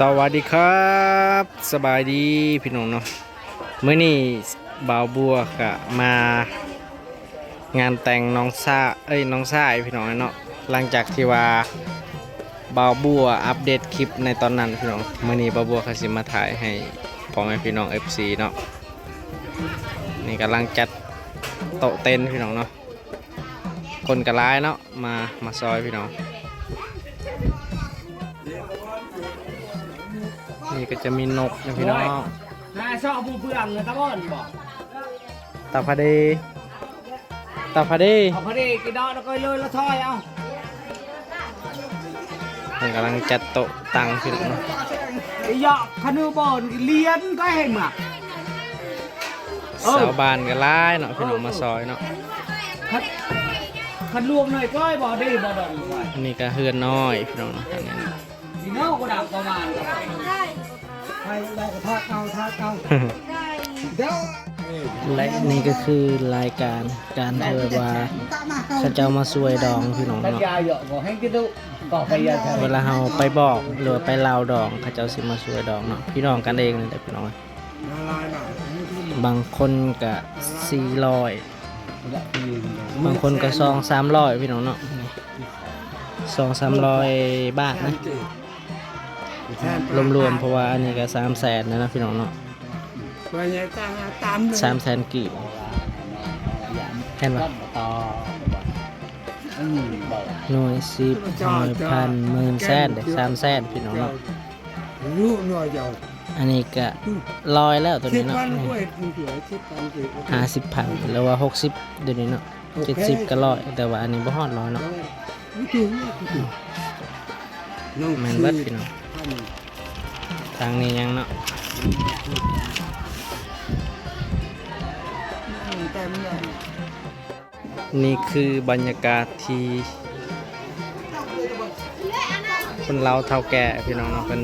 ສະຫວັດດີຄັບ ສະບາຍດີພີ່ນ້ອງເນາະ. ມື້ນີ້ບ່າວບົວກະມາງານແຕ່ງນ້ອງຊາ ເອີຍ ນ້ອງຊາຍພີ່ນ້ອງເນາະ. ຫຼັງຈາກທີ່ວ່າບ່າວບົວອັບເດດຄລິບໃນຕອນນັ້ນພີ່ນ້ອງ, ມື້ນີ້ບ່າວບົວກະຊິມາຖ່າຍໃຫ້ພໍ່ແມ່ພີ່ນ້ອງ ເອັຟຊີ ເນາະ. ນີ້ກຳລັງຈັດໂຕະເຕັນພີ່ນ້ອງເນາະ. ຄົນກະຫຼາຍເນາະ ມາ ມາຊ່ອຍພີ່ນ້ອງ. ນີ້ກະຈະມີນົກນະພີ່ນ້ອງ. ຫາຊອກຜູ້ເບືອງນະຕາບ່ອນບໍ? ຕາພະເດ ຕາພະເດ ເອົາພະເດກິນເນາະ ແລ້ວກະເລີຍລະຖອຍເອົາ. ເພິ່ນກຳລັງຈັດໂຕະຕັ່ງພີ່ນ້ອງເນາະ. ໄອ້ເຍາະ ຄັນບໍ່ລຽນກະໃຫ້ໝາກ ຊາວບ້ານກະຫຼາຍເນາະພີ່ນ້ອງ ມາຊ່ອຍເນາະ. ຄັນ ຄັນລວມໜ້ອຍກ້ອຍບໍ່ໄດ້ບໍ່ດອນ. ອັນນີ້ກະເຮືອນນ້ອຍພີ່ນ້ອງເນາະ. ແລະນີ້ກະຄືລາຍການ ການທີ່ແບບວ່າເຂົາເຈົ້າມາຊ່ວຍດອງພີ່ນ້ອງເນາະ. ເວລາເຮົາໄປບອກ ຫຼືວ່າໄປເລົ່າດອງ ເຂົາເຈົ້າຊິມາຊ່ວຍດອງເນາະ ພີ່ນ້ອງກັນເອງນີ້ແຫຼະພີ່ນ້ອງ. ບາງຄົນກະສີ່ຮ້ອຍ ບາງຄົນກະສອງສາມຮ້ອຍພີ່ນ້ອງເນາະ. ສອງສາມຮ້ອຍບາດນະ ລວມໆ ເພາະວ່າອັນນີ້ກະສາມແສນແລ້ວນະພີ່ນ້ອງເນາະ. ສາມແສນກີບ ເຫັນບໍ່? ໜ່ວຍ ສິບ ຮ້ອຍ ພັນ ໝື່ນ ແສນເດ້ ສາມແສນພີ່ນ້ອງເນາະ. ອັນນີ້ກະຮ້ອຍແລ້ວໂຕນີ້ເນາະ. ຫ້າສິບພັນ ຫຼືວ່າຫົກສິບໂຕນີ້ເນາະ. ເຈັດສິບກະຮ້ອຍ ແຕ່ວ່າອັນນີ້ບໍ່ຮອດຮ້ອຍເນາະ. ແມ່ນເບິດພີ່ນ້ອງ. ທາງນີ້ຍັງເນາະ. ນີ້ຄືບັນຍາກາດທີ່ຄົນລາວເຖົ້າແກ່ພີ່ນ້ອງເນາະ ເພິ່ນ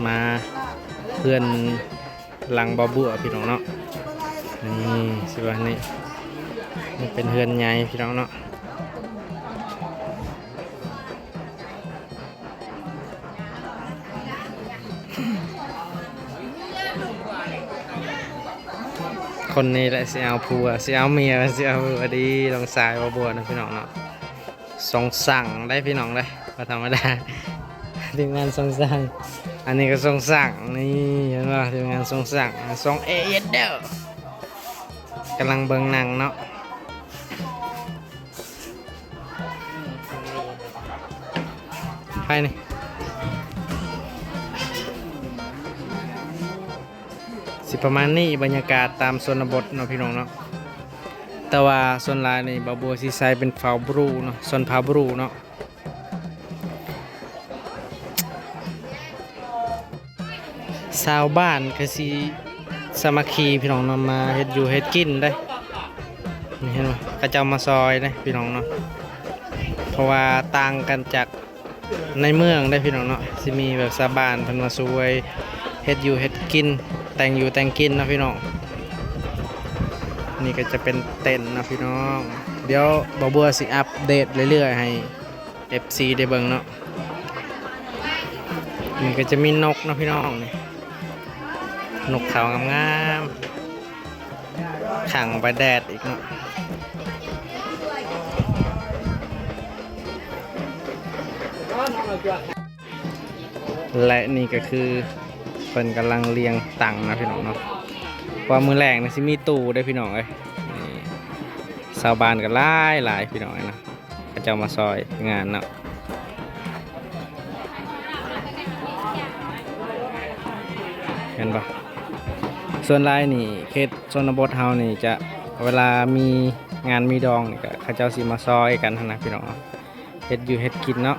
ມາເຮືອນ ຫຼັງບ່າວບົວພີ່ນ້ອງເນາະ. ນີ້ ຊິວ່ານີ້ ມັນເປັນເຮືອນໃຫຍ່ພີ່ນ້ອງເນາະ. ຄົນນີ້ແຫຼະຊິເອົາຜົວ ຊິເອົາເມຍ ຊິເອົາຜົວດີ ນ້ອງຊາຍບ່າວບົວນະພີ່ນ້ອງເນາະ. ຊົງຊັງໄດ໋ພີ່ນ້ອງເດີ ບໍ່ທຳມະດາ ທີມງານຊົງຊັງ. ອັນນີ້ກະຊົງຊັງ ນີ້ເຫັນບໍ່ ທີມງານຊົງຊັງ ຊົງເອເອັດເດີ ກຳລັງເບິ່ງໜັງເນາະ. ໃຜນີ້ ຊິປະມານນີ້ ບັນຍາກາດຕາມຊົນນະບົດເນາະພີ່ນ້ອງເນາະ. ແຕ່ວ່າສ່ວນຫຼາຍນີ້ບ່າວບົວຊິໃສ່ເປັນເຜົ່າບຣູເນາະ ຊົນເຜົ່າບຣູເນາະ. ຊາວບ້ານກະຊິສາມັກຄີພີ່ນ້ອງເນາະ ມາເຮັດຢູ່ເຮັດກິນເດ້. ນີ້ເຫັນບໍ່ ເຂົາເຈົ້າມາຊ່ອຍເດ້ພີ່ນ້ອງເນາະ. ເພາະວ່າຕ່າງກັນຈາກ ໃນເມືອງເດ້ພີ່ນ້ອງເນາະ ຊິມີແບບຊາວບ້ານເພິ່ນມາຊ່ວຍເຮັດຢູ່ເຮັດກິນ ແຕ່ງຢູ່ແຕ່ງກິນເນາະພີ່ນ້ອງ. ນີ້ກະຈະເປັນເຕັນເນາະພີ່ນ້ອງ. ດຽວບ່າວບົວຊິອັບເດດເລື້ອຍໆ ໃຫ້ເອັຟຊີໄດ້ເບິ່ງເນາະ. ນີ້ກະຈະມີນົກເນາະພີ່ນ້ອງ ນີ້ ນົກເຂົາງາມໆ. ຂັງໄປແດດອີກເນາະ. ແລະນີ້ກະຄືເພິ່ນກຳລັງລຽງຕັ່ງນະພີ່ນ້ອງເນາະ. ວ່າມື້ແລງນີ້ຊິມີຕູ້ເດ້ພີ່ນ້ອງເອີຍ. ນີ້ ຊາວບ້ານກະຫຼາຍໆ ພີ່ນ້ອງເອີຍເນາະ. ເຂົາເຈົ້າມາຊ່ອຍງານເນາະ ແມ່ນບໍ່? ສ່ວນຫຼາຍນີ້ເຂດຊົນນະບົດເຮົານີ້ຈະ ເວລາມີງານມີດອງນີ້ກະ ເຂົາເຈົ້າຊິມາຊ່ອຍກັນຫັ້ນນະພີ່ນ້ອງເນາະ ເຮັດຢູ່ເຮັດກິນເນາະ.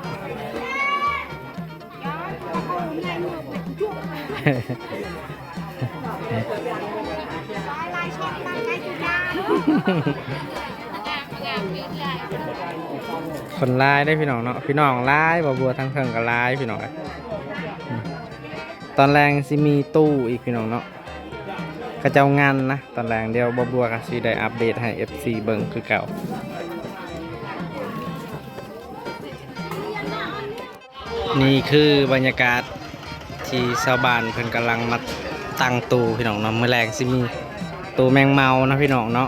ຄົນຫຼາຍເດ້ພີ່ນ້ອງເນາະ ພີ່ນ້ອງຫຼາຍ ບ່າວບົວທາງເທິງກະຫຼາຍພີ່ນ້ອງເອີຍ. ຕອນແລງຊິມີຕູ້ອີກພີ່ນ້ອງເນາະ ເຂົາເຈົ້າງັນນະຕອນແລງ. ດຽວບ່າວບົວກະຊິໄດ້ອັບເດດໃຫ້ເອັຟຊີເບິ່ງຄືເກົ່າ. ນີ້ຄືບັນຍາກາດ ທີ່ຊາວບ້ານເພິ່ນກຳລັງມາຕັ້ງໂຕພີ່ນ້ອງເນາະ, ມື້ແລງຊິມີໂຕແມງເມົາເນາະພີ່ນ້ອງເນາະ.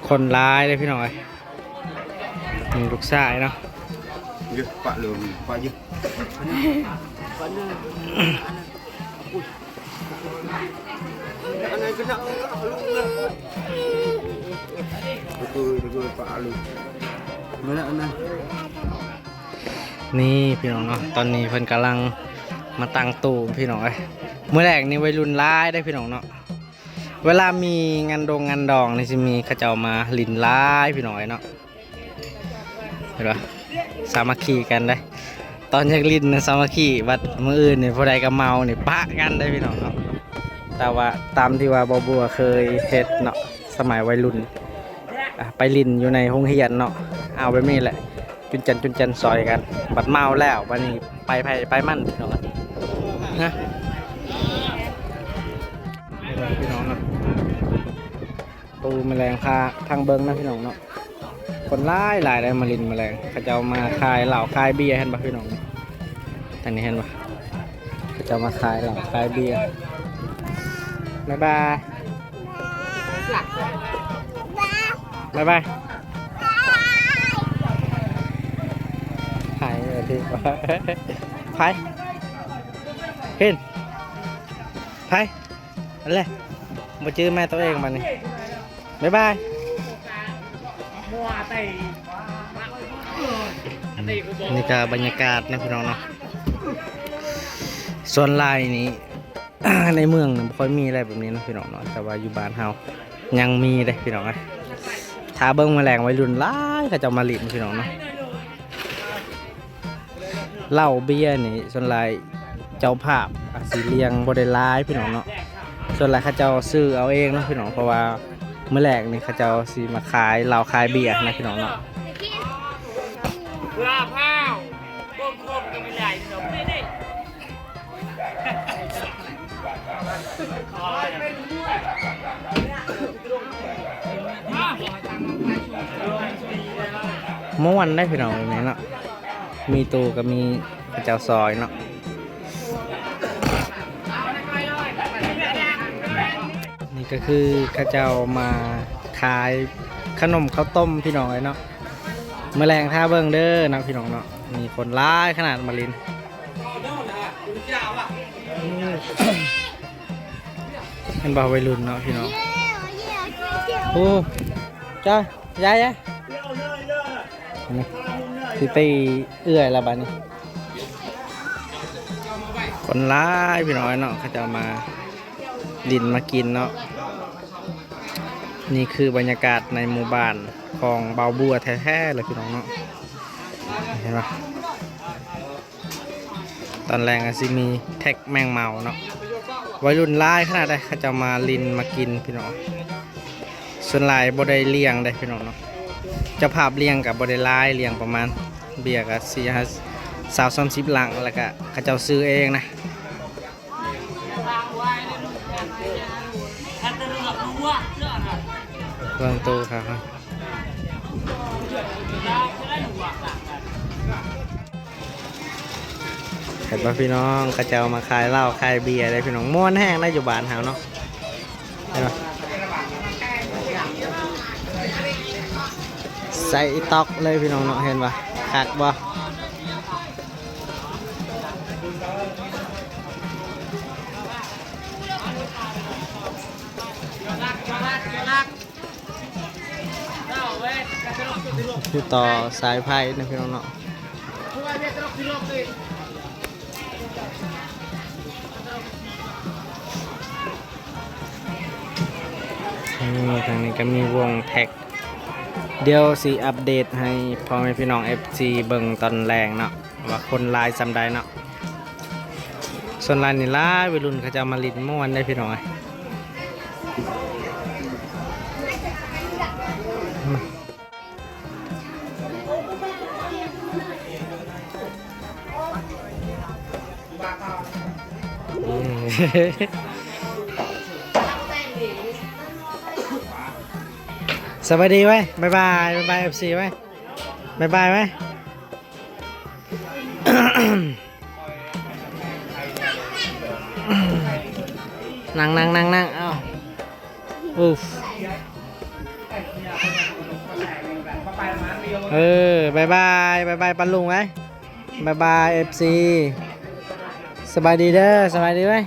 ຄົນຫຼາຍເດ້ພີ່ນ້ອງເອີຍ. ນີ້ລູກຊາຍເນາະ. ເຍອະປະເລີຍປະເຍອະ. ນີ້ພີ່ນ້ອງເນາະ, ຕອນນີ້ເພິ່ນກຳລັງມາຕັ້ງໂຕພີ່ນ້ອງເອີຍ. ມື້ແລງນີ້ໄວລຸ້ນຫຼາຍເດ້ພີ່ນ້ອງເນາະ. ເວລາມີງານດົງງານດອງນີ້ ຊິມີເຂົາເຈົ້າມາຫຼິ້ນຫຼາຍພີ່ນ້ອງເອີຍເນາະ. ເຫັນບໍ່? ສາມັກຄີກັນເດ້. ຕອນຢາກຫຼິ້ນນະສາມັກຄີ, ບັດມື້ອື່ນນີ້ຜູ້ໃດກໍເມົານີ້ປະກັນເດ້ພີ່ນ້ອງເນາະ. ແຕ່ວ່າຕາມທີ່ວ່າບ່າວບົວເຄີຍເຮັດເນາະ, ສະໄໝໄວລຸ້ນ ອາ ໄປຫຼິ້ນຢູ່ໃນໂຮງຮຽນເນາະ, ເອົາແບບນີ້ແຫຼະ ຈຸນຈັນຈຸນຈັນຊ່ອຍກັນ, ບັດເມົາແລ້ວ ບັດນີ້ໄປໃຜໄປມັນພີ່ນ້ອງ. ຮະ ພີ່ນ້ອງເນາະ. ໂຕແມງແລງພາທາງເບິ່ງນະພີ່ນ້ອງເນາະ. ຄົນຫຼາຍໆ ໄດ້ມາຫຼິ້ນມາແລງ, ເຂົາເຈົ້າມາຂາຍເຫຼົ້າຂາຍເບຍ ເຫັນບໍ່ພີ່ນ້ອງ? ທາງນີ້ເຫັນບໍ່? ເຂົາເຈົ້າມາຂາຍເຫຼົ້າຂາຍເບຍ. ບາຍບາຍ ບາຍບາຍ. ໄປເລີຍ ໄປ ເຫັນ ໄປ ອັນແລະ ບໍ່ຈື່ແມ່ໂຕເອງບັດນີ້. ບາຍບາຍ. ນີ້ກະບັນຍາກາດນະພີ່ນ້ອງເນາະ. ສ່ວນຫຼາຍນີ້ ໃນເມືອງນີ້ບໍ່ຄ່ອຍມີແລ້ວແບບນີ້ນະພີ່ນ້ອງເນາະ, ແຕ່ວ່າຢູ່ບ້ານເຮົາຍັງມີເດ້ພີ່ນ້ອງເອີຍ. ຖ້າເບິ່ງມາແລງໄວລຸ້ນຫຼາຍ ເຂົາເຈົ້າມາຫຼິ້ນພີ່ນ້ອງເນາະ. ເຫຼົ້າເບຍນີ້ສ່ວນຫຼາຍເຈົ້າພາບອາດຊິລ້ຽງບໍ່ໄດ້ຫຼາຍພີ່ນ້ອງເນາະ, ສ່ວນຫຼາຍເຂົາເຈົ້າຊື້ເອົາເອງເນາະພີ່ນ້ອງ, ເພາະວ່າມື້ແລງນີ້ເຂົາເຈົ້າຊິມາຂາຍເຫຼົ້າຂາຍເບຍນະພີ່ນ້ອງເນາະ. ມ່ວນໄດ໋ພີ່ນ້ອງເອີຍເນາະ, ມີຕູ້ກໍມີເຂົາເຈົ້າຊອຍເນາະ. ນີ້ກໍຄືເຂົາເຈົ້າມາຂາຍຂະໜົມເຂົ້າຕົ້ມພີ່ນ້ອງເອີຍເນາະ. ມື້ແລງຖ້າເບິ່ງເດີເນາະພີ່ນ້ອງເນາະ, ມີຄົນຫຼາຍຂະໜາດມາຫຼິ້ນ. ເຫັນບໍ່ ໄວລຸ້ນເນາະພີ່ນ້ອງ. ໂອ້ ຈ້າ ຢາຍ ຢາຍ ຊິຕີເອື້ອຍລະບາດນີ້. ຄົນຫຼາຍພີ່ນ້ອງເນາະ, ເຂົາເຈົ້າມາຫຼິ້ນມາກິນເນາະ. ນີ້ຄືບັນຍາກາດໃນໝູ່ບ້ານຂອງບ່າວບົວແທ້ໆເລີຍພີ່ນ້ອງເນາະ, ເຫັນບໍ່? ຕອນແລງກໍຊິມີແທັກແມງເມົາເນາະ, ໄວລຸ້ນຫຼາຍຂະໜາດໃດ ເຂົາເຈົ້າມາຫຼິ້ນມາກິນພີ່ນ້ອງ. ສ່ວນຫຼາຍບໍ່ໄດ້ລ້ຽງເດ້ພີ່ນ້ອງເນາະ, ເຈົ້າພາບລ້ຽງກໍບໍ່ໄດ້ຫຼາຍ, ລ້ຽງປະມານເບຍກໍສີ່ ຊາວ ສາມສິບຫຼັງ, ແລ້ວກໍເຂົາເຈົ້າຊື້ເອງນະ. ເບິ່ງໂຕຂາວ ເຫັນບໍ່ພີ່ນ້ອງ, ເຂົາເຈົ້າມາຂາຍເຫຼົ້າຂາຍເບຍເດ້ພີ່ນ້ອງ. ມ່ວນແຮງນະຢູ່ບ້ານເຮົາເນາະ, ເຫັນບໍ່? ໃສ່ອີຕອກເລີຍພີ່ນ້ອງເນາະ, ເຫັນບໍ່? ຄັກບໍ່? ຢູ່ຕໍ່ສາຍໄຟນະພີ່ນ້ອງເນາະ. ນີ້ ທາງນີ້ກໍມີວົງແທັກ, ດຽວຊິອັບເດດໃຫ້ພໍ່ແມ່ພີ່ນ້ອງເອັຟຊີເບິ່ງຕອນແລງເນາະ ວ່າຄົນຫຼາຍສ່ຳໃດເນາະ. ສ່ວນຫຼາຍນີ້ຫຼາຍໄວລຸ້ນເຂົາເຈົ້າມາຫຼິ້ນມ່ວນເດ້ພີ່ນ້ອງເອີຍ. ສະບາຍດີໄວ້ ບາຍບາຍ ບາຍບາຍເອັຟຊີໄວ້ ບາຍບາຍໄວ້. ນັ່ງໆໆໆ ເອົ້າ ອຸບ ເອີ ບາຍບາຍ ບາຍບາຍ ປ້າລຸງເອີຍ ບາຍບາຍ ເອັຟຊີ ສະບາຍດີເດີ ສະບາຍດີເວີຍ.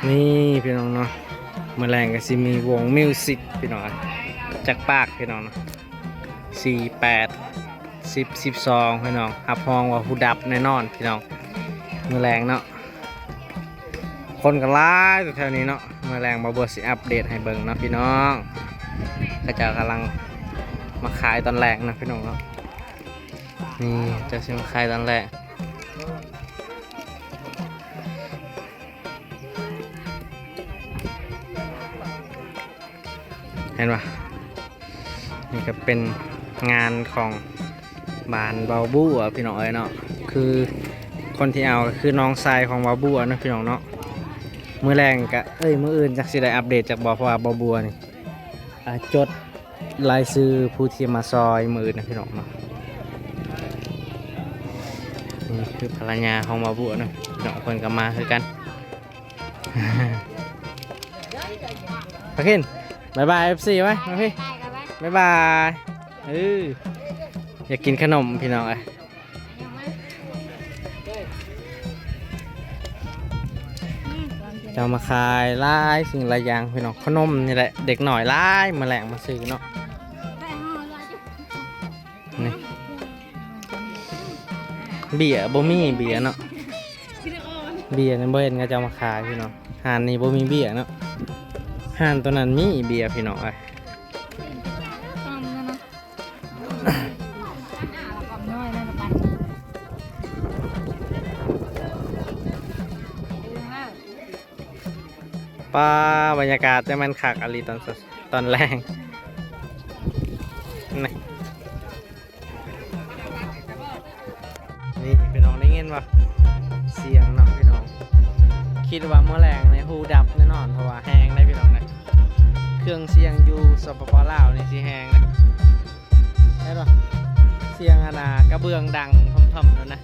ນີ້ພີ່ນ້ອງເນາະ ມື້ແລງກໍຊິມີວົງມິວສິກພີ່ນ້ອງ ຈັກປາກພີ່ນ້ອງເນາະ ສີ່ ແປດ ສິບ ສິບສອງ ພີ່ນ້ອງ ຮັບຮອງວ່າຫູດັບແນ່ນອນພີ່ນ້ອງ ມື້ແລງເນາະ ຄົນກໍຫຼາຍແຖວໆນີ້ເນາະ ມື້ແລງບ່າວບົວຊິອັບເດດໃຫ້ເບິ່ງເນາະພີ່ນ້ອງ ເຂົາເຈົ້າກຳລັງມາຂາຍຕອນແລງເນາະພີ່ນ້ອງເນາະ ນີ້ເຈົ້າຊິມາຂາຍຕອນແລງ. ເຫັນບໍ່? ນີ້ກໍເປັນງານຂອງບ້ານບ່າວບົວພີ່ນ້ອງເອີຍເນາະ ຄືຄົນທີ່ເອົາກໍຄືນ້ອງຊາຍຂອງບ່າວບົວເນາະພີ່ນ້ອງເນາະ ມື້ແລງກະ ເອີຍ ມື້ອື່ນຈັກຊິໄດ້ອັບເດດຈັກບໍ່ ເພາະວ່າບ່າວບົວນີ້ ອ່າ ຈົດລາຍຊື່ຜູ້ທີ່ມາຊ່ອຍມື້ອື່ນນະພີ່ນ້ອງເນາະ ນີ້ຄືພັນລະຍາຂອງບ່າວບົວເນາະ ພີ່ນ້ອງເພິ່ນກໍມາຄືກັນ ພາຄິນ ບາຍບາຍ ເອັຟຊີ ໄວ້ ມາພີ່ ບາຍບາຍ ເອີ ຢາກກິນຂະໜົມພີ່ນ້ອງເອີຍ. ເຈົ້າມາຂາຍຫຼາຍສິ່ງຫຼາຍຢ່າງພີ່ນ້ອງ ຂະໜົມນີ້ແຫຼະ ເດັກນ້ອຍຫຼາຍ ມື້ແລງມາຊື້ເນາະ ນີ້ ເບຍບໍ່ມີເບຍເນາະ ເບຍນີ້ບໍ່ເຫັນເຂົາເຈົ້າມາຂາຍພີ່ນ້ອງ ຮ້ານນີ້ບໍ່ມີເບຍເນາະ ຮ້ານໂຕນັ້ນມີເບຍພີ່ນ້ອງເອີຍ. ປ້າ ບັນຍາກາດຈັ່ງແມ່ນຄັກອີ່ຫຼີຕອນ ຕອນແລງ ນີ້. ນີ້ພີ່ນ້ອງໄດ້ຍິນບໍ່? ສຽງເນາະພີ່ນ້ອງ ຄິດວ່າມື້ແລງນີ້ຫູດັບແນ່ນອນ ເພາະວ່າແຮງເດ້ພີ່ນ້ອງເດ້ ເຄື່ອງສຽງຢູ່ ສປປ ລາວ ນີ້ຊິແຮງເດ້ ເຫັນບໍ່? ສຽງອັນນ່າ ກະເບື້ອງດັງທົ່ມໆນັ້ນນະ.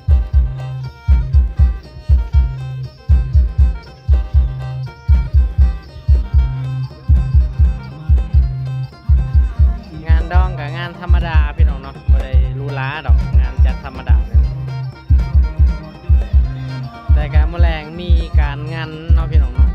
ງານດອງກະງານທຳມະດາພີ່ນ້ອງເນາະ ບໍ່ໄດ້ຫຼູຫຼາດອກ ງານຈັດທຳມະດາ ແຕ່ກະມື້ແລງມີການງັນເນາະພີ່ນ້ອງເນາະ.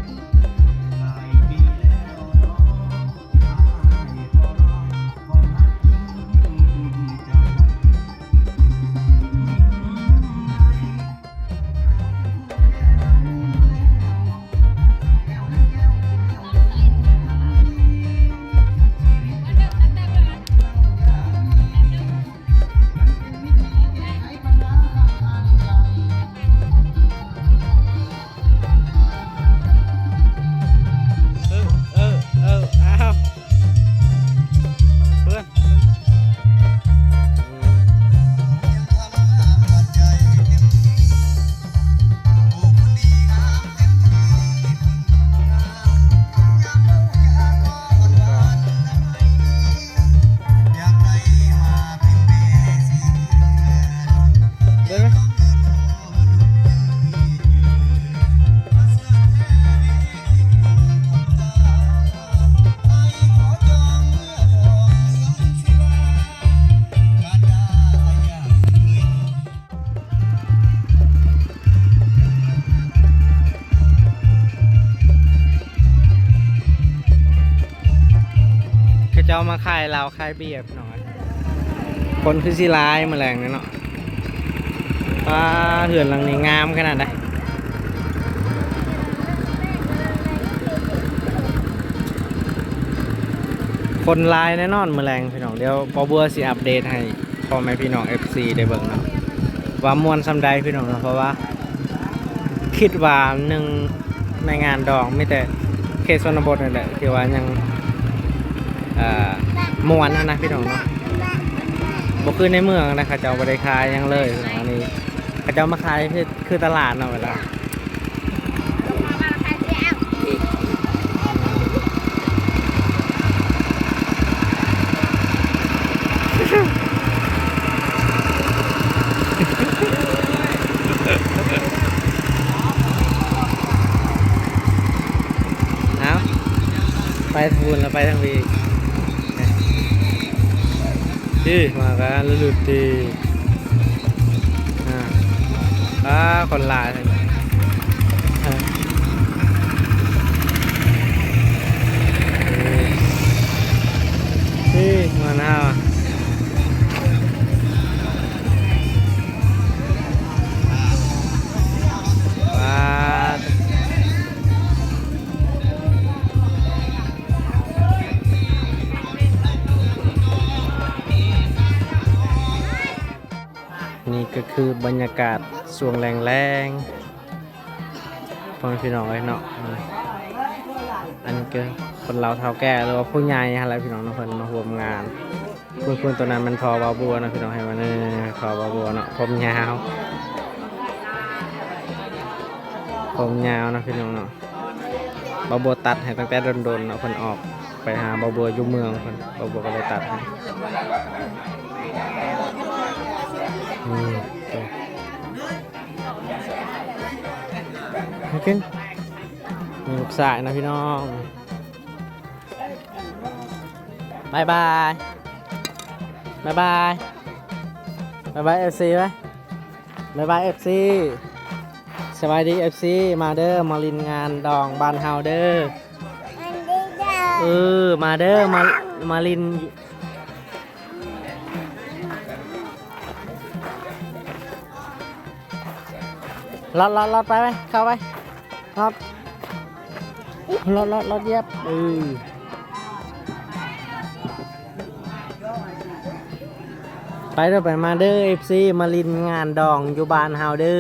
ເອີ ເອີ ເອີ ອ້າວ ເພື່ອນ. ເຂົາເຈົ້າມາຂາຍເຫຼົ້າຂາຍເບຍພີ່ນ້ອງເອີຍ ຄົນຄືຊິຫຼາຍມື້ແລງນີ້ເນາະ. ປ້າ ເຮືອນຫຼັງນີ້ງາມຂະໜາດໃດ ຄົນຫຼາຍແນ່ນອນມື້ແລງພີ່ນ້ອງ. ດຽວບໍ່ບົວຊິອັບເດດໃຫ້ພໍ່ແມ່ພີ່ນ້ອງ ເອັຟຊີ ໄດ້ເບິ່ງເນາະ ວ່າມ່ວນສ່ຳໃດພີ່ນ້ອງເນາະ ເພາະວ່າ ຄິດວ່າໜຶ່ງໃນງານດອງມີແຕ່ເຂດຊົນນະບົດນີ້ແຫຼະ ທີ່ວ່າຍັງ ເອີ ມ່ວນຫັ້ນນະພີ່ນ້ອງເນາະ. ບໍ່ຄືໃນເມືອງນະ ເຂົາເຈົ້າບໍ່ໄດ້ຂາຍຫຍັງເລີຍພີ່ນ້ອງ. ອັນນີ້ເຂົາເຈົ້າມາຂາຍຄື ຄືຕະຫຼາດເນາະ ເວລາ ເ ໄປທາງພຸ້ນ ແລ້ວໄປທາງພີ້ອີກ ນີ້ມາກັນລະຫຼຸດຕີ ອ່າ ອ່າ ຄົນຫຼາຍ ນີ້ ນີ້ ມານາວ ປາດ. ນີ້ກໍຄືບັນຍາກາດຊ່ວງແລງໆ ພໍ່ແມ່ພີ່ນ້ອງເອີຍເນາະ. ອັນນີ້ກໍຄົນເຖົ້າເຖົ້າແກ່ ຫຼືວ່າຜູ້ໃຫຍ່ຫັ້ນແຫຼະພີ່ນ້ອງເນາະ ເພິ່ນມາຮ່ວມງານ. ພຸ້ນໆ ຕົວນັ້ນແມ່ນພໍ່ບ່າວບົວເນາະພີ່ນ້ອງ ໃຫ້ມາເນີ່ ພໍ່ບ່າວບົວເນາະ ຜົມຍາວ ຜົມຍາວເນາະພີ່ນ້ອງເນາະ. ບ່າວບົວຕັດໃຫ້ຕັ້ງແຕ່ດົນໆ ເນາະ ເພິ່ນອອກໄປຫາບ່າວບົວຢູ່ເມືອງເພິ່ນ ບ່າວບົວກໍເລີຍຕັດໃຫ້. ອືມ ໂອເຄ ນີ້ລູກຊາຍເນາະພີ່ນ້ອງ. ບາຍບາຍ ບາຍບາຍ ບາຍບາຍເອັຟຊີໄວ້ ບາຍບາຍເອັຟຊີ ສະບາຍດີເອັຟຊີ ມາເດີ ມາຫຼິ້ນງານດອງບ້ານເຮົາເດີ. ເອີ ມາເດີ ມາ ມາຫຼິ້ນ ລັອດ ລັອດ ລັອດໄປໄວ້ ເຂົ້າໄປ ລັອດ ລັອດ ລັອດ ລັອດຢຽບ ເອີ ໄປເດີ ໄປ ມາເດີເອັຟຊີ ມາຫຼິ້ນງານດອງຢູ່ບ້ານເຮົາເດີ.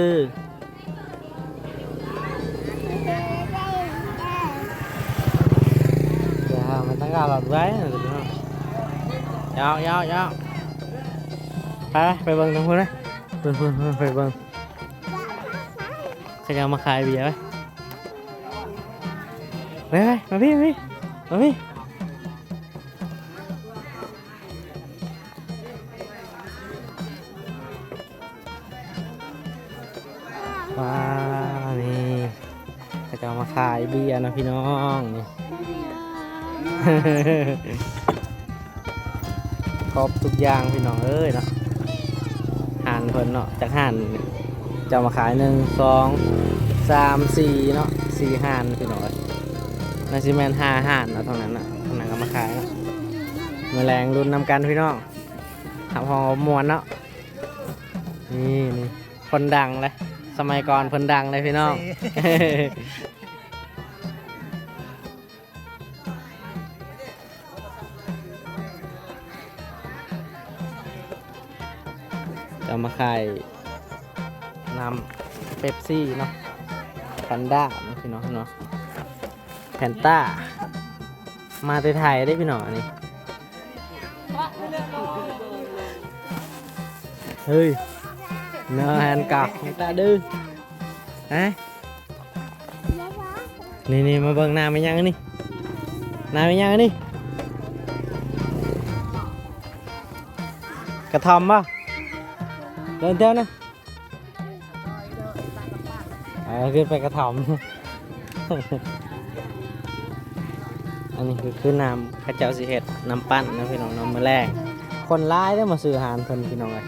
ຢ່າ ມັນຕັ້ງການລັອດໄວ້ ເອົາ ເອົາ ເອົາ ໄປ ໄປເບິ່ງທາງພຸ້ນເດີ ພຸ້ນ ພຸ້ນ ພຸ້ນ ໄປເບິ່ງ ເຂົາເຈົ້າມາຂາຍເບຍໄວ້ ໄປ ໄປ ມາພີ້ ມາພີ້ ມາພີ້. ວ້າວ ນີ້ ເຂົາເຈົ້າມາຂາຍເບຍເນາະພີ່ນ້ອງ ນີ້ ຄົບທຸກຢ່າງພີ່ນ້ອງເອີຍເນາະ ຮ້ານເພິ່ນເນາະ ຈັກຮ້ານ ເຈົ້າມາຂາຍ ໜຶ່ງ ສອງ ສາມ ສີ່ ເນາະ ສີ່ຮ້ານພີ່ນ້ອງເອີຍ ໜ້າຊິແມ່ນຫ້າຮ້ານເນາະ ທາງນັ້ນເນາະ ທາງນັ້ນກໍມາຂາຍເນາະ. ມື້ແລງລຸ້ນນຳກັນພີ່ນ້ອງ ຮັບຮອງວ່າມ່ວນເນາະ ນີ້ ນີ້ ຄົນດັງເລີຍ ສະໄໝກ່ອນເພິ່ນດັງເລີຍພີ່ນ້ອງ. ເຈົ້າມາຂາຍນ້ຳເປັບຊີເນາະ ແພນດ້າເນາະພີ່ນ້ອງເນາະ ແພນຕ້າ ມາແຕ່ໄທເດ້ພີ່ນ້ອງ ອັນນີ້ ເຮີ້ຍ ນາແຮນກາ ແພນຕ້າເດີ ຮະ ນີ້ໆ ມາເບິ່ງນ້ຳອີ່ຫຍັງອັນນີ້ ນ້ຳອີ່ຫຍັງອັນນີ້ ກະທ່ອມບໍ່ ເດີນແຖວນະ ເອີ ຂຶ້ນໄປກະທ່ອມ ອັນນີ້ກໍຄືນ້ຳ ເຂົາເຈົ້າຊິເຮັດນ້ຳປັ່ນເນາະພີ່ນ້ອງເນາະ ມື້ແລງ ຄົນຫຼາຍເດ້ມາຊື້ຮ້ານເພິ່ນພີ່ນ້ອງເອີຍ.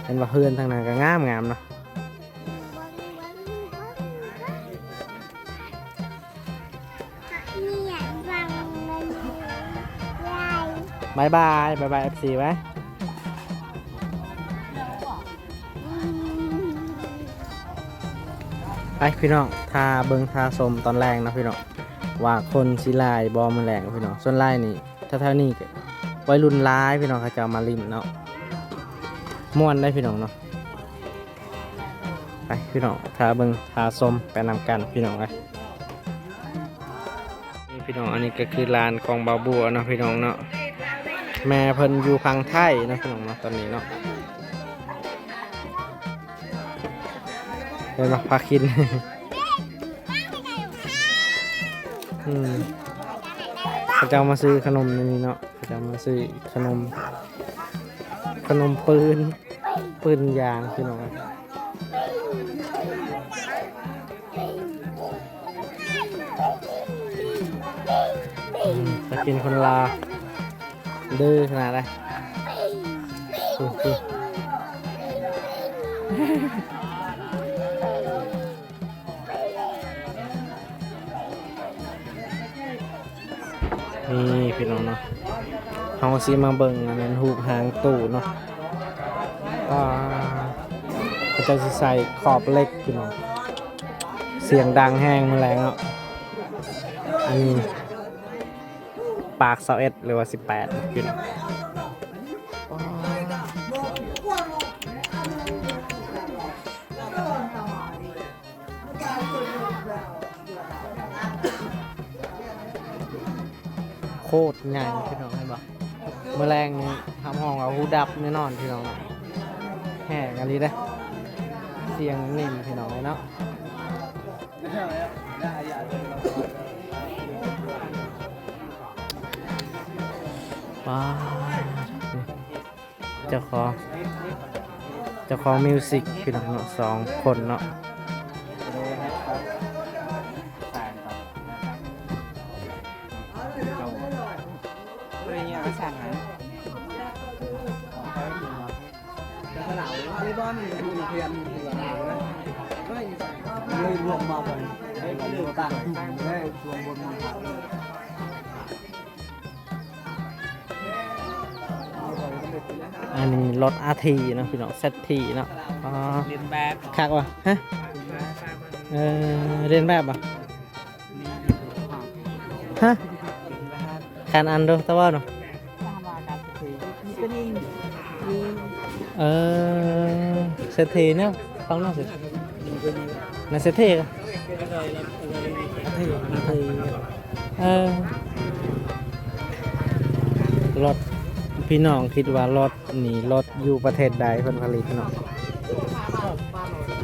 ເຫັນວ່າເຮືອນທາງນັ້ນກໍງາມໆເນາະ ບາຍບາຍ ບາຍບາຍເອັຟຊີໄວ້ ໄປພີ່ນ້ອງ ຖ້າເບິ່ງຖ້າຊົມຕອນແລງເນາະພີ່ນ້ອງ ວ່າຄົນຊິຫຼາຍບໍ່ມື້ແລງພີ່ນ້ອງ ສ່ວນຫຼາຍນີ້ ແຖວໆນີ້ກໍໄວລຸ້ນຫຼາຍພີ່ນ້ອງ ເຂົາເຈົ້າມາຫຼິ້ນເນາະ ມ່ວນໄດ໋ພີ່ນ້ອງເນາະ ໄປພີ່ນ້ອງ ຖ້າເບິ່ງຖ້າຊົມໄປນຳກັນພີ່ນ້ອງເອີຍ. ນີ້ພີ່ນ້ອງ ອັນນີ້ກໍຄືຫຼານຂອງບ່າວບົວເນາະພີ່ນ້ອງເນາະ ແມ່ເພິ່ນຢູ່ຝັ່ງໄທເນາະພີ່ນ້ອງເນາະ ຕອນນີ້ເນາະ ເຫັນບໍ່ ພາກິນ ອືມ ເຂົາເຈົ້າມາຊື້ຂະໜົມໃນນີ້ເນາະ ເຂົາເຈົ້າມາຊື້ຂະໜົມ ຂະໜົມປືນ ປືນຢາງພີ່ນ້ອງ. ກິນຄົນລາວ ດື້ຂະໜາດໃດ. ນີ້ພີ່ນ້ອງເນາະ ເຮົາຊິມາເບິ່ງອັນນັ້ນ ຮູບຮ່າງຕູ້ເນາະ. ອ່າ ເຂົາເຈົ້າຊິໃສ່ຂອບເຫຼັກພີ່ນ້ອງ ສຽງດັງແຮງມື້ແລງເນາະ. ອັນນີ້ປາກຊາວເອັດ ຫຼືວ່າສິບແປດພີ່ນ້ອງ. ໂຄດໃຫຍ່ພີ່ນ້ອງ ເຫັນບໍ່? ມື້ແລງນີ້ຮັບຮອງວ່າຫູດັບແນ່ນອນພີ່ນ້ອງ ແຮງອີ່ຫຼີເດ້ ສຽງເນັ້ນພີ່ນ້ອງເອີຍເນາະ. ປາດ ເຈົ້າຂອງ ເຈົ້າຂອງມິວສິກພີ່ນ້ອງເນາະ ສອງຄົນເນາະ. ອັນນີ້ລົດອາທີເນາະພີ່ນ້ອງ ເສດຖີເນາະ. ອໍ ລຽນແບບ ຄັກວ່າ ຮະ? ເອີ ລຽນແບບບໍ່? ຮະ? ຄັນອັນໂດ ຕະເວົ້າເນາະ. ເອີ ເສດຖີເນາະ ຟັງເນາະ ເສດ ນາເສດຖີ ເອີ ລົດ ພີ່ນ້ອງຄິດວ່າລົດນີ້ ລົດຢູ່ປະເທດໃດເພິ່ນຜະລິດເນາະ?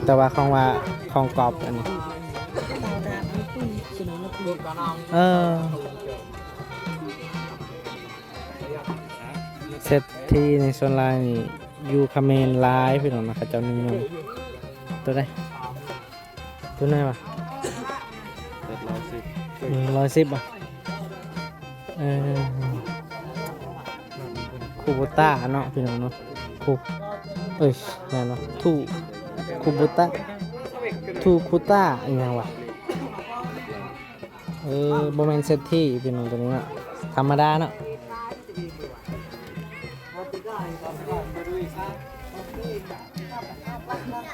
ແຕ່ວ່າຂອງວ່າ ຂອງກອບອັນນີ້ ເອີ ເສດຖີໃນສ່ວນຫຼາຍນີ້ຢູ່ຂະເໝນຫຼາຍພີ່ນ້ອງນະ ເຂົາເຈົ້ານິຍົມ. ໂຕໃດ? ໂຕໃດວະ? ເຈັດຮ້ອຍສິບ ໜຶ່ງຮ້ອຍສິບ ບໍ່? ເອີ ຄູໂບຕາເນາະພີ່ນ້ອງເນາະ ຄູ ເອີຍ ແມ່ນບໍ່? ທູ ຄູໂບຕາ ທູຄູຕາ ອີຫຍັງວະ? ເອີ ບໍ່ແມ່ນເສດຖີພີ່ນ້ອງ ໂຕນີ້ເນາະ ທຳມະດາເນາະ.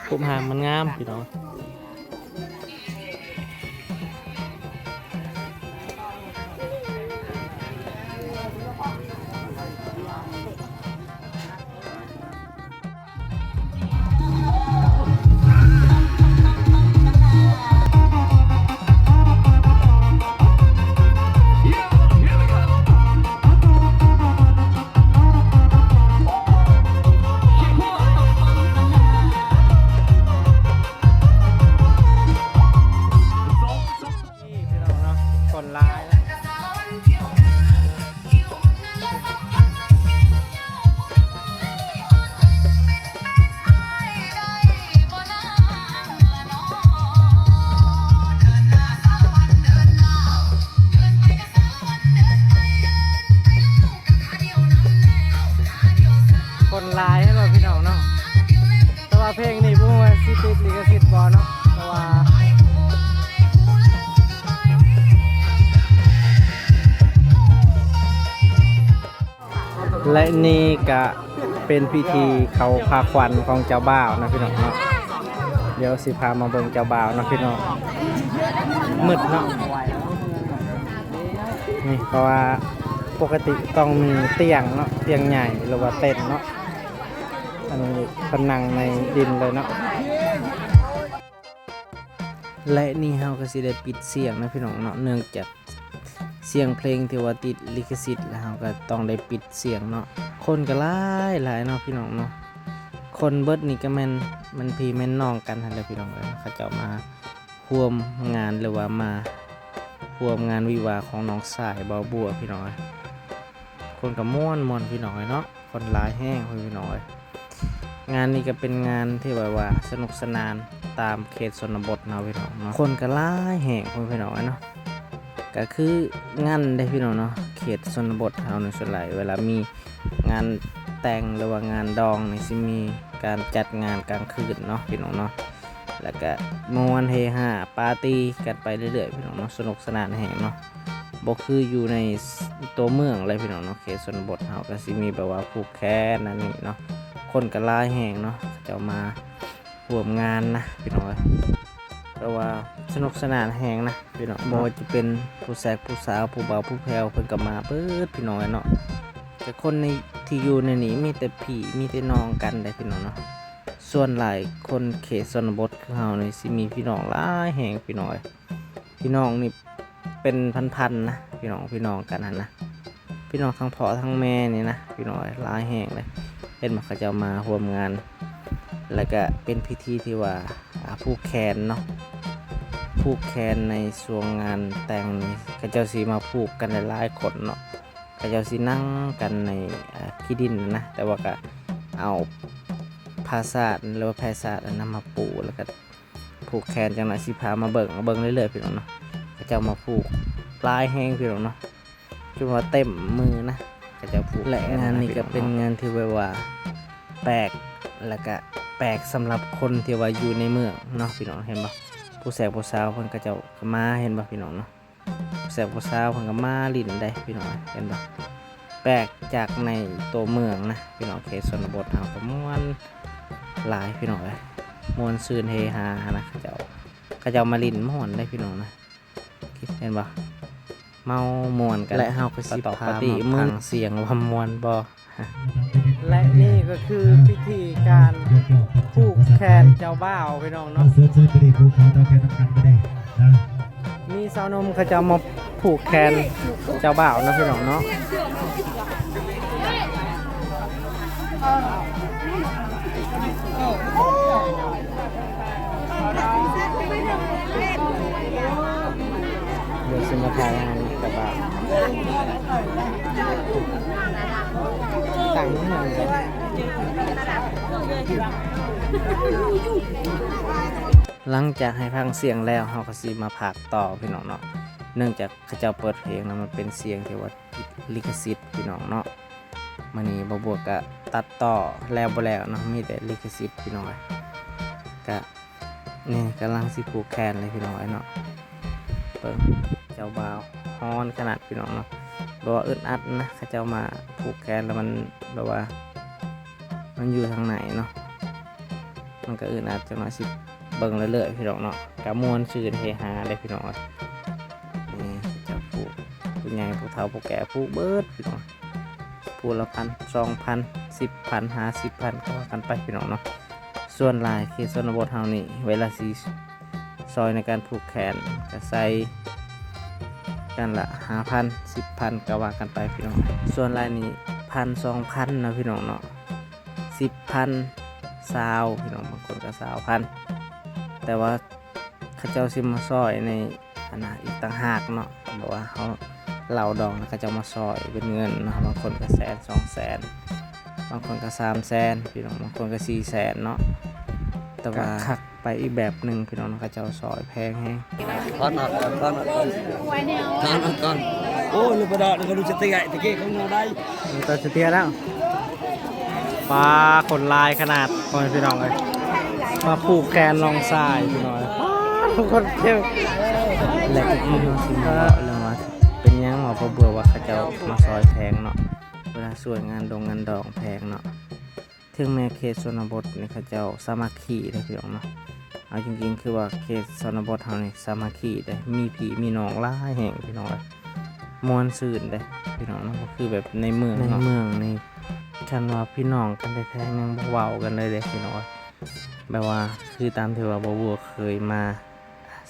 ຮູບຮ່າງມັນງາມພີ່ນ້ອງ. ນີ້ພີ່ນ້ອງເນາະ ຄົນຫຼາຍ ຄົນຫຼາຍແຮງເນາະພີ່ນ້ອງເນາະ. ແຕ່ວ່າເພງນີ້ບໍ່ຮູ້ວ່າຊິຕິດລິຂະສິດບໍ່ເນາະ ເພາະວ່າ ແລະນີ້ກະເປັນພິທີເຂົາພາຂວັນຂອງເຈົ້າບ່າວນະພີ່ນ້ອງເນາະ. ດຽວຊິພາມາເບິ່ງເຈົ້າບ່າວເນາະພີ່ນ້ອງ. ມືດເນາະ ນີ້ ເພາະວ່າປົກກະຕິຕ້ອງມີຕຽງເນາະ ຕຽງໃຫຍ່ ຫຼືວ່າເຕັນເນາະ. ອັນນີ້ເພິ່ນນັ່ງໃນດິນເລີຍເນາະ. ແລະນີ້ເຮົາກໍຊິໄດ້ປິດສຽງນະພີ່ນ້ອງເນາະ ເນື່ອງຈາກສຽງເພງທີ່ວ່າຕິດລິຂະສິດ ແລ້ວເຮົາກໍຕ້ອງໄດ້ປິດສຽງເນາະ. ຄົນກໍຫຼາຍໆເນາະພີ່ນ້ອງເນາະ ຄົນເບິດນີ້ກໍແມ່ນ ແມ່ນພີ່ແມ່ນນ້ອງກັນຫັ້ນແຫຼະພີ່ນ້ອງເອີຍ. ເຂົາເຈົ້າມາຮ່ວມງານ ຫຼືວ່າມາຮ່ວມງານວິວາຂອງນ້ອງຊາຍບ່າວບົວພີ່ນ້ອງເອີຍ. ຄົນກໍມ່ວນໆພີ່ນ້ອງເອີຍເນາະ. ຄົນຫຼາຍແຮງເລີຍພີ່ນ້ອງເອີຍ. ງານນີ້ກໍເປັນງານທີ່ແບບວ່າສະໜຸກສະໜານຕາມເຂດຊົນນະບົດເນາະພີ່ນ້ອງເນາະ. ຄົນກໍຫຼາຍແຮງເລີຍພີ່ນ້ອງເອີຍເນາະ. ກໍຄືງານເດ້ພີ່ນ້ອງເນາະ ເຂດຊົນນະບົດເຮົານີ້ ສ່ວນຫຼາຍເວລາມີງານແຕ່ງ ຫຼືວ່າງານດອງນີ້ ຊິມີການຈັດງານກາງຄືນເນາະພີ່ນ້ອງເນາະ ແລ້ວກະມ່ວນເຮຮາປາຕີກັນໄປເລື້ອຍໆ ພີ່ນ້ອງເນາະ ສະໜຸກສະໜານແຮງເນາະ ບໍ່ຄືຢູ່ໃນຕົວເມືອງເລີຍພີ່ນ້ອງເນາະ ເຂດຊົນນະບົດເຮົາກໍຊິມີແບບວ່າຜູກແຂນອັນນີ້ເນາະ ຄົນກໍຫຼາຍແຮງເນາະ ເຂົາເຈົ້າມາ ຮ່ວມງານນະພີ່ນ້ອງເອີຍ ແຕ່ວ່າສະໜຸກສະໜານແຮງນະພີ່ນ້ອງ ບໍ່ວ່າຈະເປັນຜູ້ແຊກຜູ້ສາວ ຜູ້ບ່າວຜູ້ແພ້ວ ເພິ່ນກໍມາເບິດພີ່ນ້ອງເອີຍເນາະ ແຕ່ຄົນໃນທີ່ຢູ່ໃນນີ້ມີແຕ່ພີ່ມີແຕ່ນ້ອງກັນເດ້ພີ່ນ້ອງເນາະ ສ່ວນຫຼາຍຄົນເຂດຊົນນະບົດຄືເຮົານີ້ ຊິມີພີ່ນ້ອງຫຼາຍແຮງພີ່ນ້ອງເອີຍ ພີ່ນ້ອງນີ້ ເປັນພັນໆນະພີ່ນ້ອງ ພີ່ນ້ອງກັນຫັ້ນນະ ພີ່ນ້ອງທັງພໍ່ທັງແມ່ນີ້ນະພີ່ນ້ອງ ຫຼາຍແຮງເລີຍ ເຫັນບໍ່ ເຂົາເຈົ້າມາຮ່ວມງານ ແລ້ວກະເປັນພິທີທີ່ວ່າ ອາ ຜູກແຂນເນາະ ຜູກແຂນໃນຊ່ວງງານແຕ່ງນີ້ ເຂົາເຈົ້າຊິມາຜູກກັນຫຼາຍໆຄົນເນາະ ເຂົາເຈົ້າຊິນັ່ງກັນໃນ ອາ ຂີ້ດິນນະ ແຕ່ວ່າກະເອົາຜ້າສາດ ຫຼືວ່າແພສາດອັນນັ້ນມາປູ ແລ້ວກະ ຜູກແຂນ ຈັກໜ່ອຍຊິພາມາເບິ່ງ ເບິ່ງເລື້ອຍໆ ພີ່ນ້ອງເນາະ ເຂົາເຈົ້າມາຜູກຫຼາຍແຮງພີ່ນ້ອງເນາະ ຈົນວ່າເຕັມມືນະ ເຂົາເຈົ້າຜູກ ແລະງານນີ້ກໍເປັນງານທີ່ແບບວ່າແປກ ແລ້ວກະແປກສຳລັບຄົນທີ່ວ່າຢູ່ໃນເມືອງເນາະ ພີ່ນ້ອງເຫັນບໍ່ ຜູ້ແຊກຜູ້ສາວເພິ່ນ ເຂົາເຈົ້າກໍມາ ເຫັນບໍ່ພີ່ນ້ອງເນາະ ແຊກຜູ້ສາວເພິ່ນກໍມາຫຼິ້ນໄດ້ພີ່ນ້ອງ ເຫັນບໍ່ ແປກຈາກໃນຕົວເມືອງນະພີ່ນ້ອງ ເຂດຊົນນະບົດເຮົາກໍມ່ວນຫຼາຍພີ່ນ້ອງເອີຍ ມ່ວນຊື່ນເຮຮານະ ເຂົາເຈົ້າ ເຂົາເຈົ້າມາຫຼິ້ນມ່ວນໄດ້ພີ່ນ້ອງນະ ເຫັນບໍ່ ເມົາມ່ວນກັນ ແລະເຮົາກໍຊິພາມາຟັງສຽງວ່າມ່ວນບໍ່. ແລະນີ້ກໍຄືພິທີການຜູກແຂນເຈົ້າບ່າວພີ່ນ້ອງເນາະ ເຊີນເຊີນໄປດີຜູກແຂນເຈົ້າບ່າວນຳກັນໄປດີນະ ມີຊາວໜຸ່ມເຂົາເຈົ້າມາຜູກແຂນເຈົ້າບ່າວເນາະພີ່ນ້ອງເນາະ ດຽວຊິມາຖ່າຍງານກັບບ່າວ ຕັ້ງເງິນ ຫຼັງຈາກໃຫ້ຟັງສຽງແລ້ວ ເຮົາກໍຊິມາພາກຕໍ່ພີ່ນ້ອງເນາະ ເນື່ອງຈາກເຂົາເຈົ້າເປີດເພງນະ ມັນເປັນສຽງທີ່ວ່າຕິດລິຂະສິດພີ່ນ້ອງເນາະ ມື້ນີ້ບ່າວບວກກະຕັດຕໍ່ແລ້ວບໍ່ແລ້ວເນາະ ມີແຕ່ລິຂະສິດພີ່ນ້ອງເອີຍ ກະ ນີ້ກຳລັງຊິຜູກແຂນເລີຍພີ່ນ້ອງເອີຍເນາະ ເບິ່ງເຈົ້າບ່າວຮ້ອນຂະໜາດພີ່ນ້ອງເນາະ ແບບວ່າອຶດອັດນະ ເຂົາເຈົ້າມາຜູກແຂນແລ້ວມັນແບບວ່າ ມັນຢູ່ທາງໃນເນາະ ມັນກໍອຶດອັດຈັກໜ້ອຍ ຊິເບິ່ງເລື້ອຍໆ ພີ່ນ້ອງເນາະ ກະມ່ວນຊື່ນເຮຮາເດ້ພີ່ນ້ອງເອີຍ ນີ້ເຈົ້າຜູ້ ຜູ້ໃຫຍ່ຜູ້ເຖົ້າຜູ້ແກ່ຜູກເບິດພີ່ນ້ອງ ຜູ້ລະພັນ ສອງພັນ ສິບພັນ ຫ້າສິບພັນ ກໍວ່າກັນໄປພີ່ນ້ອງເນາະ ສ່ວນຫຼາຍເຂດຊົນນະບົດເຮົານີ້ ເວລາຊິຊ່ອຍໃນການຜູກແຂນ ກໍໃສ່ກັນລະ ຫ້າພັນ ສິບພັນ ກໍວ່າກັນໄປພີ່ນ້ອງ ສ່ວນຫຼາຍນີ້ ພັນ ສອງພັນ ເນາະພີ່ນ້ອງເນາະ ສິບພັນ ຊາວ ພີ່ນ້ອງ ບາງຄົນກໍ ຊາວພັນ ແຕ່ວ່າ ເຂົາເຈົ້າຊິມາຊ່ອຍໃນອັນນະອີກຕ່າງຫາກເນາະ ແບບວ່າເຮົາເລົ່າດອງແລ້ວເຂົາເຈົ້າມາຊ່ອຍເປັນເງິນເນາະ ບາງຄົນກໍແສນ ສອງແສນ ບາງຄົນກໍສາມແສນ ພີ່ນ້ອງ ບາງຄົນກໍສີ່ແສນເນາະ ແຕ່ວ່າຄັກໄປອີກແບບໜຶ່ງ ພີ່ນ້ອງ ເຂົາເຈົ້າຊ່ອຍແພງແຮງ ຖອນອອກກ່ອນ ຖອນອອກກ່ອນ ຖອນອອກກ່ອນ ໂອ້ຍ ລູກກະດອກ ລູກກະດູສະເຕຍ ຕະກີ້ຂອງໜູໄດ້ ຕາສະເຕຍແລ້ວ ປາ ຄົນຫຼາຍຂະໜາດ ພໍ່ແມ່ພີ່ນ້ອງເອີຍ ມາຜູກແຂນນ້ອງຊາຍພີ່ນ້ອງເອີຍ ປາ ທຸກຄົນເຕັມ ແລະອີກມື້ເຮົາຊິມາເວົ້າເລື່ອງວ່າ ເປັນຫຍັງວ່າບໍ່ເບື່ອວ່າເຂົາເຈົ້າມາຊ່ອຍແພງເນາະ ເວລາຊ່ວຍງານດົງງານດອງແພງເນາະ ເຖິງແມ່ນເຂດຊົນນະບົດນີ້ ເຂົາເຈົ້າສາມັກຄີເດ້ພີ່ນ້ອງເນາະ ເອົາຈິງໆ ຄືວ່າເຂດຊົນນະບົດເຮົານີ້ສາມັກຄີເດ້ ມີພີ່ມີນ້ອງຫຼາຍແຮງພີ່ນ້ອງເອີຍ ມ່ວນຊື່ນເດ້ພີ່ນ້ອງເນາະ ບໍ່ຄືແບບໃນເມືອງເນາະ ໃນເມືອງນີ້ ຄັນວ່າພີ່ນ້ອງກັນແທ້ໆ ຍັງບໍ່ເວົ້າກັນເລີຍເດ້ພີ່ນ້ອງເອີຍ ແບບວ່າຄືຕາມທີ່ວ່າບ່າວບົວເຄີຍມາ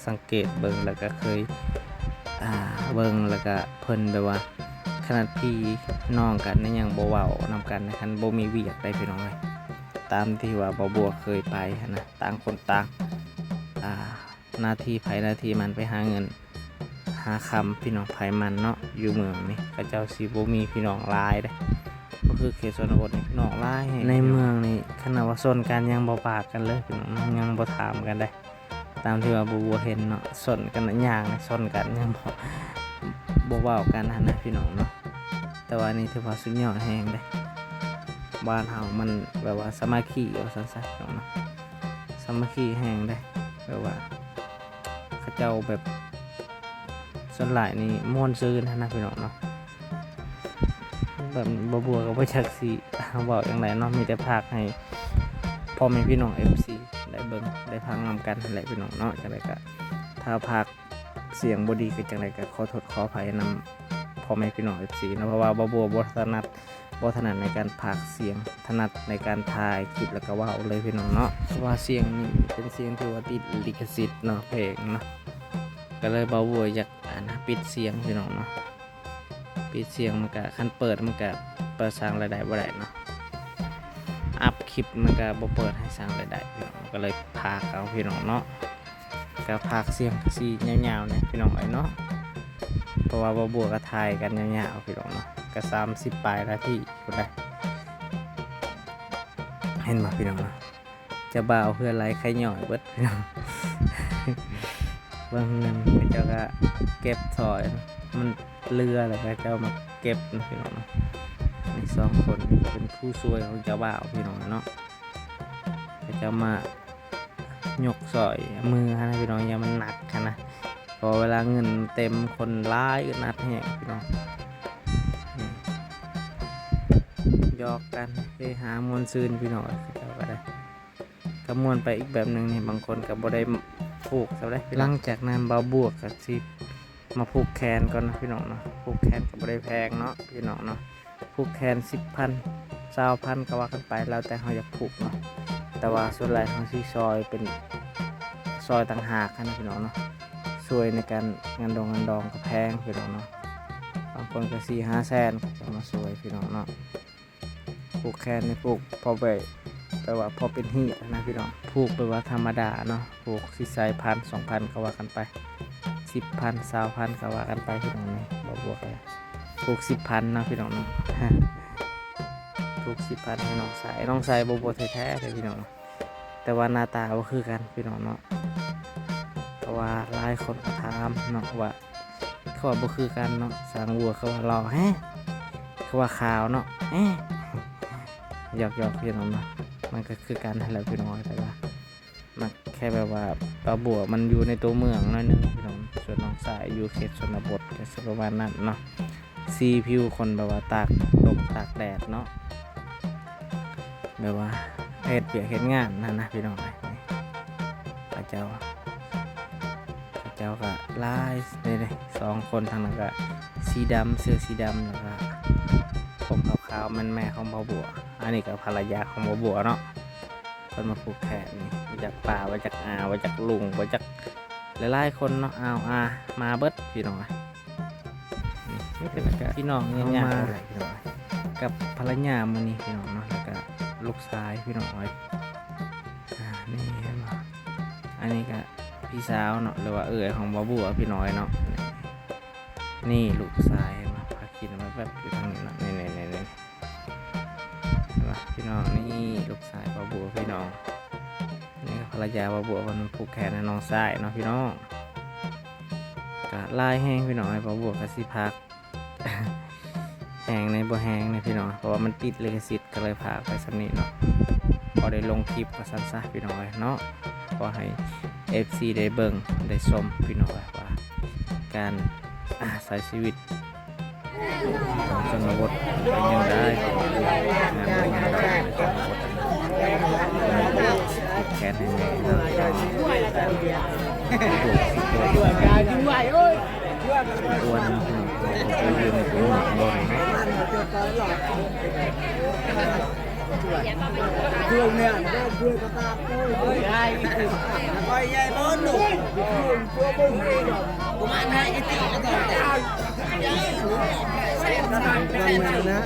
ສັງເກດເບິ່ງ ແລ້ວກໍເຄີຍ ອ່າ ເບິ່ງ ແລ້ວກໍເພິ່ນແບບວ່າ ຂະໜາດພີ່ນ້ອງກັນຍັງບໍ່ເວົ້ານຳກັນ ຄັນບໍ່ມີວຽກໄດ໋ພີ່ນ້ອງເອີຍ ຕາມທີ່ວ່າບ່າວບົວເຄີຍໄປຫັ້ນນະ ຕ່າງຄົນຕ່າງ ອ່າ ໜ້າທີ່ໃຜໜ້າທີ່ມັນ ໄປຫາເງິນຫາຄຳ ພີ່ນ້ອງໃຜມັນເນາະ ຢູ່ເມືອງນີ້ເຂົາເຈົ້າຊິບໍ່ມີພີ່ນ້ອງຫຼາຍເດ້ ບໍ່ຄືເຂດຊົນນະບົດນີ້ ພີ່ນ້ອງຫຼາຍແຮງ ໃນເມືອງນີ້ ຂະໜາດວ່າຊົນກັນຍັງບໍ່ປາກກັນເລີຍ ພີ່ນ້ອງເນາະ ຍັງບໍ່ຖາມກັນເດ້ ຕາມທີ່ວ່າບ່າວບົວເຫັນເນາະ ຊົນກັນນະ ຍ່າງຊົນກັນຍັງບໍ່ ບໍ່ເວົ້າກັນຫັ້ນນະພີ່ນ້ອງເນາະ. ແຕ່ວ່ານີ້ຖືວ່າສຸດຍອດແຮງເດ້ ບ້ານເຮົາມັນແບບວ່າສາມັກຄີວ່າຊັ້ນຊະພີ່ນ້ອງເນາະ ສາມັກຄີແຮງເດ້ ແບບວ່າເຂົາເຈົ້າແບບ ສ່ວນຫຼາຍນີ້ມ່ວນຊື່ນຫັ້ນນະພີ່ນ້ອງເນາະ. ແບບບໍ່ບົວກໍບໍ່ຈັກຊິເວົ້າຈັ່ງໃດເນາະ ມີແຕ່ຝາກໃຫ້ພໍ່ແມ່ພີ່ນ້ອງເອັຟຊີໄດ້ເບິ່ງໄດ້ຟັງນຳກັນຫັ້ນແຫຼະພີ່ນ້ອງເນາະ. ຈັ່ງໃດກໍຖ້າພາກສຽງບໍ່ດີກໍຈັ່ງໃດກໍຂໍໂທດຂໍອະໄພນຳພໍ່ແມ່ພີ່ນ້ອງເອັຟຊີເນາະ ເພາະວ່າບໍ່ບົວບໍ່ຖະໜັດ ບໍ່ຖະໜັດໃນການພາກສຽງ ຖະໜັດໃນການຖ່າຍຄລິບແລ້ວກໍເວົ້າເລີຍພີ່ນ້ອງເນາະ. ເພາະວ່າສຽງນີ້ເປັນສຽງທີ່ວ່າຕິດລິຂະສິດເນາະ ເພງເນາະ ກໍເລີຍບໍ່ບົວຢາກ ອັນ ປິດສຽງພີ່ນ້ອງເນາະ ປິດສຽງມັນກະ ຄັນເປີດມັນກະ ເປີດສ້າງລາຍໄດ້ບໍ່ໄດ້ເນາະ ອັບຄລິບມັນກະບໍ່ເປີດໃຫ້ສ້າງລາຍໄດ້ພີ່ນ້ອງ ກໍເລີຍພາກເອົາພີ່ນ້ອງເນາະ. ກະພາກສຽງກະຊິຍາວໆແດ່ພີ່ນ້ອງເອີຍເນາະ ເພາະວ່າບໍ່ບົວກະຖ່າຍກັນຍາວໆພີ່ນ້ອງເນາະ ກະສາມສິບປາຍນາທີພຸ້ນແຫຼະ ເຫັນບໍ່ພີ່ນ້ອງເນາະ. ເຈົ້າບ່າວເຮືອໄລ່ໄຂ່ຍ້ອຍເບິດພີ່ນ້ອງ ເບິ່ງໜຶ່ງ ເຂົາເຈົ້າກະເກັບສອຍ ມັນເຫຼືອແລ້ວເຂົາເຈົ້າມາເກັບນະພີ່ນ້ອງເນາະ. ມີສອງຄົນເປັນຜູ້ຊ່ວຍຂອງເຈົ້າບ່າວພີ່ນ້ອງເນາະ ເຂົາເຈົ້າມາຍົກສອຍມືຫັ້ນນະພີ່ນ້ອງ ຢ່າມັນໜັກຫັ້ນນະ ເພາະເວລາເງິນເຕັມຄົນຫຼາຍອຶດອັດແຮງພີ່ນ້ອງ. ນີ້ ຢອກກັນເຮຮາມ່ວນຊື່ນພີ່ນ້ອງ ເຂົາເຈົ້າກໍໄດ້ ກໍມ່ວນໄປອີກແບບໜຶ່ງນີ້ ບາງຄົນກໍບໍ່ໄດ້ຜູກສ່ຳໃດ. ຫຼັງຈາກນັ້ນບ່າວບົວກໍຊິມາຜູກແຂນກ່ອນເນາະພີ່ນ້ອງເນາະ ຜູກແຂນກໍບໍ່ໄດ້ແພງເນາະພີ່ນ້ອງເນາະ ຜູກແຂນສິບພັນ ຊາວພັນກໍວ່າກັນໄປ ແລ້ວແຕ່ເຮົາຢາກຜູກເນາະ. ແຕ່ວ່າສ່ວນຫຼາຍເຮົາຊິຊອຍເປັນ ຊອຍຕ່າງຫາກຫັ້ນນະພີ່ນ້ອງເນາະ ຊ່ວຍໃນການງານດົງງານດອງກໍແພງພີ່ນ້ອງເນາະ ບາງຄົນກໍສີ່ຫ້າແສນ ເຂົາເຈົ້າມາຊ່ວຍພີ່ນ້ອງເນາະ. ຜູກແຂນນີ້ຜູກພໍໄປ ແບບວ່າພໍເປັນຮີດນະພີ່ນ້ອງ ຜູກແບບວ່າທຳມະດາເນາະ ຜູກຊິໃສ່ພັນສອງພັນກໍວ່າກັນໄປ ສິບພັນ ຊາວພັນກໍວ່າກັນໄປພີ່ນ້ອງ. ນີ້ບ່າວບົວກໍຜູກສິບພັນເນາະພີ່ນ້ອງເນາະ ຜູກສິບພັນໃຫ້ນ້ອງຊາຍ ນ້ອງຊາຍບ່າວບົວແທ້ໆເດ້ພີ່ນ້ອງ ແຕ່ວ່າໜ້າຕາບໍ່ຄືກັນພີ່ນ້ອງເນາະ. ເພາະວ່າຫຼາຍຄົນກໍຖາມເນາະວ່າ ຄືວ່າບໍ່ຄືກັນເນາະ ຊ່າງບົວຄືວ່າຫຼໍ່ແຮະ ຄືວ່າຂາວເນາະ ແຮະ ຢອກໆ ພີ່ນ້ອງເນາະ ມັນກໍຄືກັນຫັ້ນແຫຼະພີ່ນ້ອງ ແຕ່ວ່າມັນແຄ່ແບບວ່າບ່າວບົວມັນຢູ່ໃນຕົວເມືອງໜ້ອຍໜຶ່ງພີ່ນ້ອງ ສ່ວນນ້ອງຊາຍຢູ່ເຂດຊົນນະບົດ ກໍຊິປະມານນັ້ນເນາະ. ສີຜິວຄົນແບບວ່າຕາກລົມຕາກແດດເນາະ ແບບວ່າເຮັດວຽກເຮັດງານຫັ້ນນະພີ່ນ້ອງເອີຍ. ເຂົາເຈົ້າ ເຂົາເຈົ້າກໍຫຼາຍເດ້ ສອງຄົນ ທາງນັ້ນກໍສີດຳ ເສື້ອສີດຳ ແລ້ວກໍຜົມຂາວໆ ແມ່ນແມ່ຂອງບ່າວບົວ ອັນນີ້ກໍພັນລະຍາຂອງບ່າວບົວເນາະ. ເພິ່ນມາຜູກແຂນນີ້ ມາຈາກປ້າ ມາຈາກອາ ມາຈາກລຸງ ມາຈາກຫຼາຍໆຄົນເນາະ ອາວອາ ມາເບິດພີ່ນ້ອງເອີຍ. ນີ້ ນີ້ເປັນພີ່ນ້ອງຍາດໆກັນແຫຼະພີ່ນ້ອງ ກັບພັນລະຍາມື້ນີ້ພີ່ນ້ອງເນາະ ແລ້ວກະລູກຊາຍພີ່ນ້ອງເອີຍ. ອາ ນີ້ເຫັນບໍ່ ອັນນີ້ກະພີ່ສາວເນາະ ຫຼືວ່າເອື້ອຍຂອງບ່າວບົວພີ່ນ້ອງເນາະ. ນີ້ລູກຊາຍ ເຫັນບໍ່ ພາກິນແວບໆຢູ່ທາງນີ້ເນາະ ນີ້ໆໆໆ ເຫັນບໍ່ພີ່ນ້ອງ. ນີ້ລູກຊາຍບ່າວບົວພີ່ນ້ອງ ນີ້ພັນລະຍາບ່າວບົວ ເພິ່ນຜູກແຂນໃຫ້ນ້ອງຊາຍເນາະພີ່ນ້ອງ. ກະຫຼາຍແຮງພີ່ນ້ອງ ບ່າວບົວກະຊິພາກ ແຮງແດ່ບໍ່ແຮງແດ່ພີ່ນ້ອງ ເພາະວ່າມັນຕິດລິຂະສິດ ກໍເລີຍພາກໄປສ່ຳນີ້ເນາະ ພໍໄດ້ລົງຄລິບວ່າຊັ້ນຊະພີ່ນ້ອງເອີຍເນາະ. ຂໍໃຫ້ເອັຟຊີໄດ້ເບິ່ງໄດ້ຊົມພີ່ນ້ອງເອີຍ ວ່າການ ອາ ໃຊ້ຊີວິດ ຂອງຊົນນະບົດເປັນຈັ່ງໃດ ງານບຸນງານດອງໃນຊົນນະບົດ ແຂນໃຫ້ແມ່ເນາະ ອວນຢູ່ໃນຕົວເມືອງບໍ່ໄດ້ເນາະ. ປະມານຫ້າກິໂລແລ້ວ.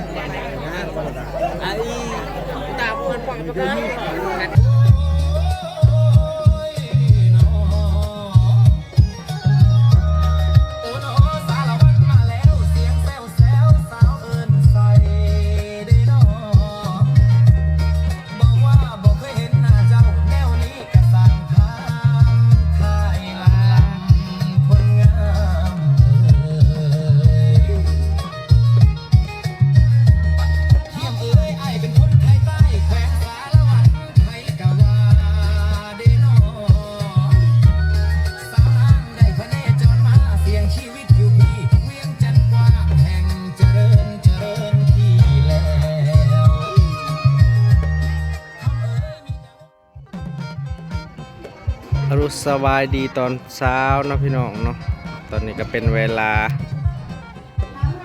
ສະບາຍດີຕອນເຊົ້າເນາະພີ່ນ້ອງເນາະ, ຕອນນີ້ກໍເປັນເວລາ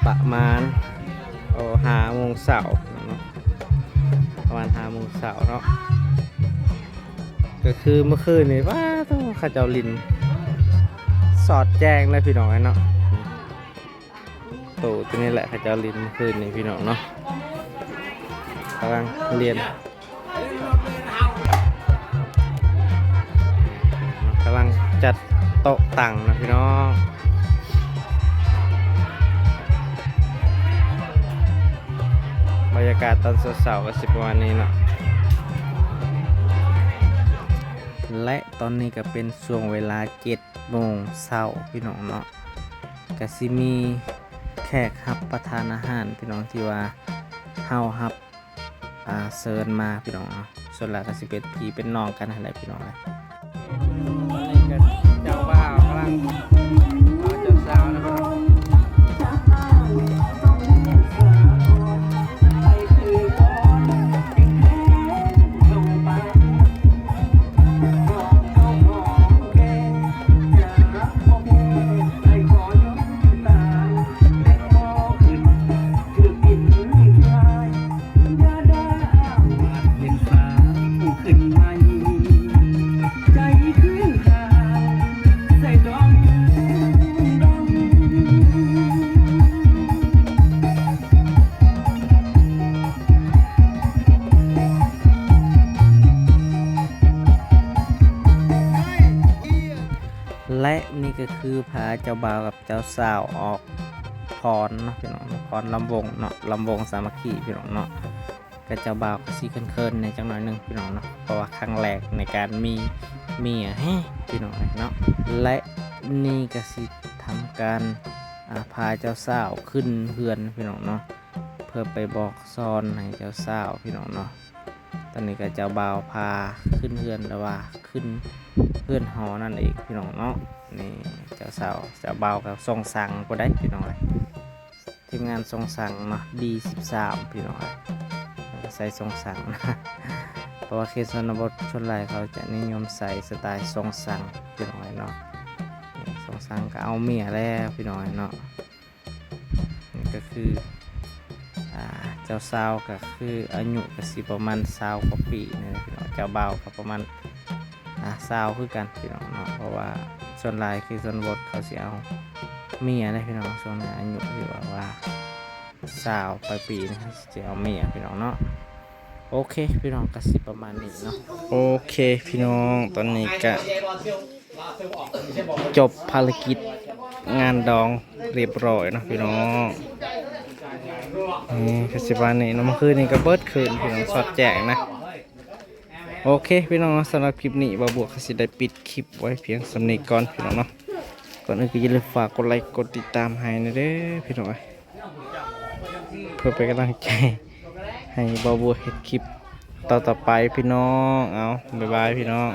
ປະມານ ໂອ້ ຫ້າໂມງເຊົ້າເນາະ, ປະມານຫ້າໂມງເຊົ້າເນາະ. ກໍຄືເມື່ອຄືນນີ້ ວ້າໂທ້ ເຂົາເຈົ້າຫຼິ້ນສອດແຈ້ງເລີຍພີ່ນ້ອງເອີຍເນາະ. ໂຕ ໂຕນີ້ແຫຼະ ເຂົາເຈົ້າຫຼິ້ນເມື່ອຄືນນີ້ພີ່ນ້ອງເນາະ, ກຳລັງລຽນ ກຳລັງຈັດໂຕະຕັ່ງນະພີ່ນ້ອງ. ບັນຍາກາດຕອນເຊົ້າໆ ກໍຊິປະມານນີ້ເນາະ, ແລະ ຕອນນີ້ກໍເປັນຊ່ວງເວລາເຈັດໂມງເຊົ້າພີ່ນ້ອງເນາະ, ກໍຊິມີແຂກຮັບປະທານອາຫານພີ່ນ້ອງ ທີ່ວ່າເຮົາຮັບ ອ່າ ເຊີນມາພີ່ນ້ອງເນາະ, ສ່ວນຫຼາຍກໍຊິເປັນພີ່ເປັນນ້ອງກັນຫັ້ນແຫຼະພີ່ນ້ອງເອີຍ. ຕອນນີ້ກໍເຈົ້າບ່າວກຳລັງເອົາເຈົ້າສາວນະພີ່ນ້ອງ. ແລະ ນີ້ກໍຄືພາເຈົ້າບ່າວກັບເຈົ້າສາວອອກພອນເນາະພີ່ນ້ອງ, ພອນລຳວົງເນາະ, ລຳວົງສາມັກຄີພີ່ນ້ອງເນາະ. ກໍເຈົ້າບ່າວກໍຊິເຂີນໆແດ່ຈັກໜ້ອຍໜຶ່ງພີ່ນ້ອງເນາະ, ເພາະວ່າຄັ້ງແລກໃນການມີເມຍແຮະພີ່ນ້ອງເອີຍເນາະ. ແລະ ນີ້ກໍຊິທຳການ ອ່າ ພາເຈົ້າສາວຂຶ້ນເຮືອນພີ່ນ້ອງເນາະ, ເພື່ອໄປບອກສອນໃຫ້ເຈົ້າສາວພີ່ນ້ອງເນາະ. ຕອນນີ້ກໍເຈົ້າບ່າວພາຂຶ້ນເຮືອນ ຫຼືວ່າຂຶ້ນເຮືອນຫໍນັ້ນອີກພີ່ນ້ອງເນາະ. ນີ້ເຈົ້າສາວ ເຈົ້າບ່າວກໍຊົງສັງຜູ້ໃດພີ່ນ້ອງເອີຍ, ທີມງານຊົງສັງເນາະ ດີສິບສາມ ພີ່ນ້ອງເອີຍ, ເພິ່ນກໍໃສ່ຊົງສັງ ເພາະວ່າເຂດຊົນນະບົດສ່ວນຫຼາຍເຂົາຈະນິຍົມໃສ່ສະໄຕຊົງສັງພີ່ນ້ອງເອີຍເນາະ. ຊົງສັງກໍເອົາເມຍແລ້ວພີ່ນ້ອງເອີຍເນາະ. ນີ້ກໍຄື ອ່າ ເຈົ້າສາວກໍຄືອາຍຸກໍຊິປະມານຊາວກວ່າປີນີ້ແຫຼະພີ່ນ້ອງ, ເຈົ້າບ່າວກໍປະມານ ອ່າ ຊາວຄືກັນພີ່ນ້ອງເນາະ, ເພາະວ່າສ່ວນຫຼາຍຄືຊົນນະບົດເຂົາຊິເອົາເມຍເດ້ພີ່ນ້ອງ, ຊ່ວງນີ້ອາຍຸທີ່ແບບວ່າຊາວປາຍປີນີ້ເຂົາຊິເອົາເມຍພີ່ນ້ອງເນາະ. ໂອເຄພີ່ນ້ອງ ກໍຊິປະມານນີ້ເນາະ. ໂອເຄພີ່ນ້ອງ ຕອນນີ້ກະຈົບພາລະກິດງານດອງຮຽບຮ້ອຍເນາະພີ່ນ້ອງ. ນີ້ກໍຊິປະມານນີ້ເນາະ, ມື້ຄືນນີ້ກໍເບິດຄືນພີ່ນ້ອງ ສອດແຈ້ງນະ. ໂອເຄພີ່ນ້ອງເນາະ, ສຳລັບຄລິບນີ້ບ່າວບົວກໍຊິໄດ້ປິດຄລິບໄວ້ພຽງສ່ຳນີ້ກ່ອນພີ່ນ້ອງເນາະ. ກ່ອນອື່ນກໍຢ່າລືມຝາກກົດໄລກົດຕິດຕາມໃຫ້ແດ່ເດີພີ່ນ້ອງເອີຍ, ເພື່ອເປັນກຳລັງໃຈໃຫ້ບ່າວບົວເຮັດຄລິບຕໍ່ໆໄປພີ່ນ້ອງ. ເອົາ ບາຍບາຍພີ່ນ້ອງ.